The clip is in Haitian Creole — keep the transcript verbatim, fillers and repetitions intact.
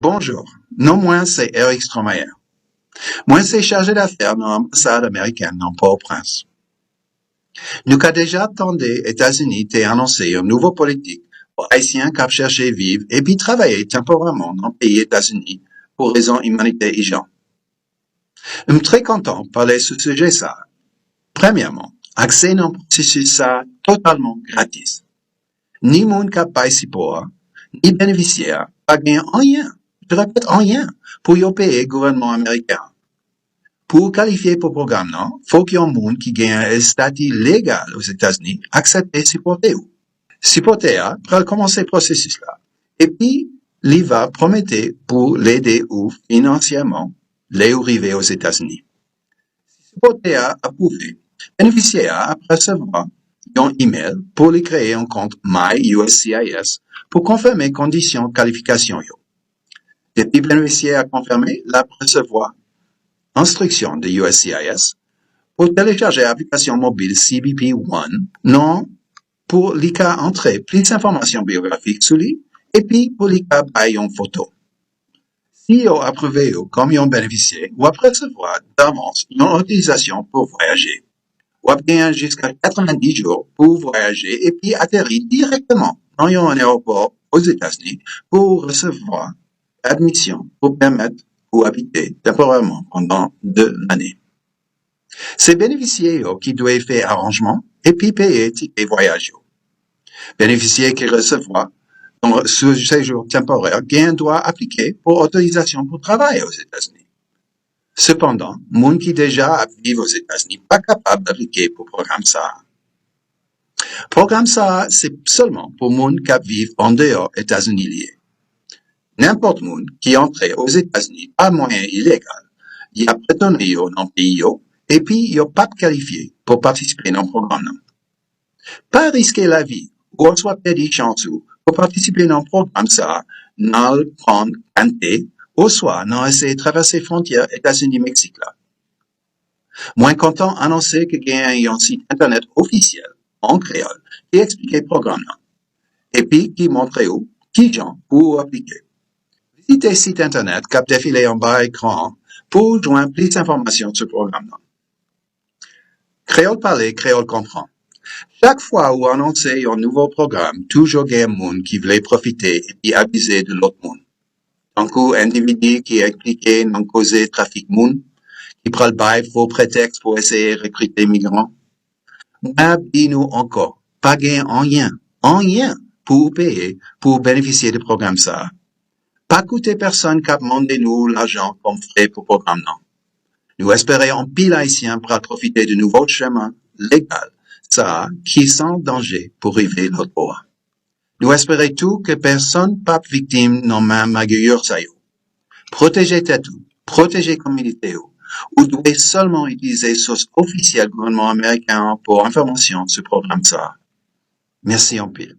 Bonjou, non mwen se Eric Stromayer. Mwen se chaje dafè nan anbasad amerikèn nan Pòtoprens. Nou ka deja tande Etazini te anonse yon nouvo politik pou Ayisyen k ap chèche viv epi travay tanporèman nan peyi Etazini pou rezon imanitè ijan. M trè kontan pale sou sijè sa a. Premyèman, aksè nan pwosesis sa a totalman gratis. Ni moun k ap bay sipò a, ni benefisyè a pa gen anyen, je répète, anyen, pou yo peye gouvènman ameriken an. Pou w kalifye pou pwogram nan, fòk yon moun ki gen yon estati legal Ozetazini aksepte sipòte w. Sipòtè a pral kòmanse pwosesis la, epi li va pwomete pou l ede ou finansyèman lè ou rive Ozetazini. Si sipòtè a apwouve, benefisyè a ap resevwa yon imèl pou li kreye yon kont My U S C I S pou konfime kondisyon kalifikasyon yo. Depi benefisyè a konfime, l ap resevwa enstriksyon de U S C I S pou telechaje aplikasyon mobil C B P One nan pou li ka antre plis enfòmasyon biyografik sou li epi pou li ka bay yon foto. Si yo apwouve w kòm yon benefisyè, w ap resevwa davans yon otorizasyon pou vwayaje. W ap genyen jiska katrevenndis jou pou w vwayaje epi ateri dirèkteman nan yon ayewopò Ozetazini pou w resevwa admisyon pou pèmèt ou abite tanporèman pandan de lane. Se benefisyè yo ki dwe fè aranjman epi peye tikè vwayaj yo. Benefisyè ki resevwa yon sou sejou tanporè gen dwa aplike pou otorizasyon pou travay Ozetazini. Sepandan, moun ki deja ap viv Ozetazini pa kapab aplike pou pwogram sa a. Pwogram sa a se sèlman pou moun k ap viv andeyò Etazini li ye. Nenpòt moun ki antre Ozetazini pa mwayen ilegal, y ap retounen yo nan peyi yo, epi yo p ap kalifye pou patisipe nan pwogram nan. Pa riske lavi ou oswa pèdi chans ou pou patisipe nan pwogram sa a nan al pran kante oswa nan eseye travèse fwontyè Etazini-Meksik la. Mwen kontan anonse ke genyen yon sit entènèt ofisyèl an kreyòl ki eksplike pwogram nan, epi ki montre w kijan pou w aplike. Vizite sit entènèt k ap defile anba ekran an pou w jwenn plis enfòmasyon sou pwogram nan. Kreyòl pale, kreyòl konprann. Chak fwa ou anonse yon nouvo pwogram, toujou gen moun ki vle pwofite epi abize de lòt moun. Tankou endividi ki enplike nan koze trafik moun, ki pral bay fo pretèks pou eseye rekrite migran. Mwen ap di nou ankò, pa gen anyen, anyen pou ou peye pou w benefisye de pwogram sa a. Pa koute pèsonn k ap mande nou lajan kòm frè pou pwogram nan. Nou espere anpil Ayisyen pral pwofite de nouvo chemen legal sa a ki san danje pou rive lòt bò a. Nou espere tou ke pèsonn p ap viktim nan men magouye sa yo. Pwoteje tèt ou, pwoteje kominote w. Ou dwe sèlman itilize sous ofisyèl gouvènman ameriken an pou enfòmasyon sou pwogram sa a. Mèsi anpil.